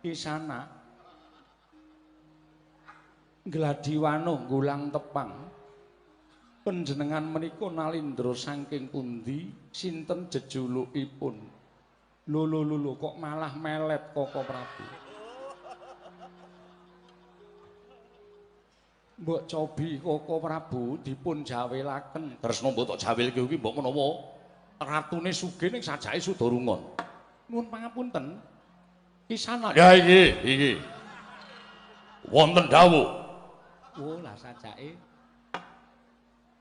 Kisana Gladiwano gulang tepang. Panjenengan menika nalindra saking pundi? Sinten jejulukipun? Lho lho lho kok malah melet Koko Prabu. Mbok cobi Koko Prabu dipun jawelaken. Tresna mbok tok jawilke kuwi mbok menawa ratune sugih ning sajake Sudarungon. Nuwun pangapunten. Kisana. Ya iki, iki. Wonten dawuh. Oh, lah sajake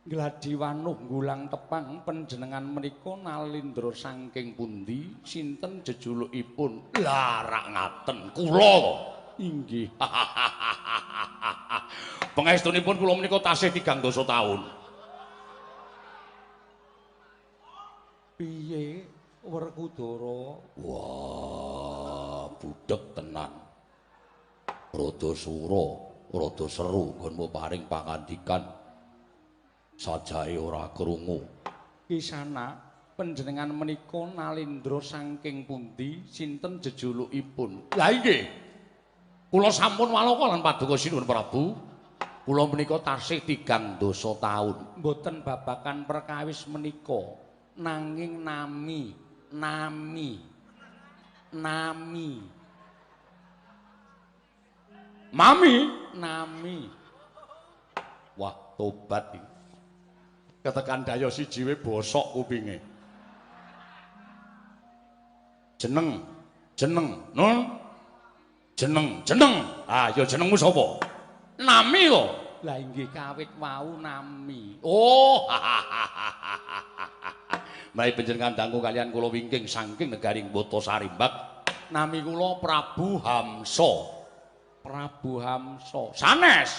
Gladiwanuh gulang tepang panjenengan menika nalindra saking pundi? Sinten jejulukipun? Lah rak ngaten kula to. Inggih. Pangestunipun kula menika tasih 3 dasa taun. Piye Werkudara? Wah, budheg tenan. Rada sura, rada seru nggonmu paring pangandikan. Sajae ora krungu. Kisana panjenengan menika nalindra saking pundi? Sinten jejulukipun? Lah inggih. Kula sampun waloka lan paduka Sinuwun Prabu. Kula menika tasih 3 dasa taun. Mboten babakan perkawis menika, nanging nami, nami. Nami. Mami, nami. Wah, tobat iki. Ketekan daya siji we bosok kupinge. Jeneng, jeneng, nun. Jeneng, jeneng. Ah, ya jenengmu sapa? Nami to. Lah inggih kawit wau nami. Oh. Mari panjenengan dangu kalian kula wingking saking negari Bota Sarimbak. Nami kula Prabu Hamsa. Prabu Hamsa. Sanes.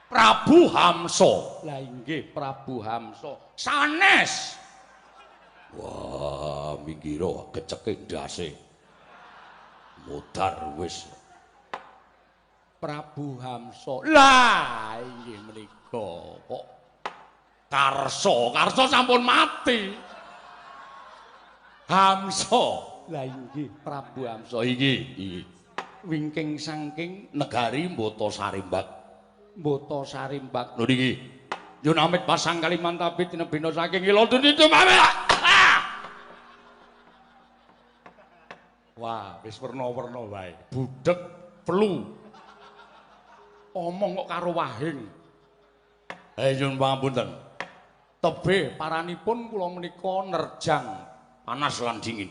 Prabu Hamsa. Lah inggih Prabu Hamsa. Sanes. Wah, minggiro keceke ndase. Modar wis. Prabu Hamsa. Lah inggih menika kok Karsa, Karsa sampun mati. Hamsa. Lah inggih Prabu Hamsa iki, iki. Wingking saking negari Bota Sarimbak. Bota Sarimbak. Lho niki. Nyun amit pasang Kalimantan tinebina saking Ilodun itu. Wah, wis werna-werna wae. Budheg flu. Omong kok karo wahing. Nyun pangapunten. Tebih paranipun kula menika nerjang panas lan dingin.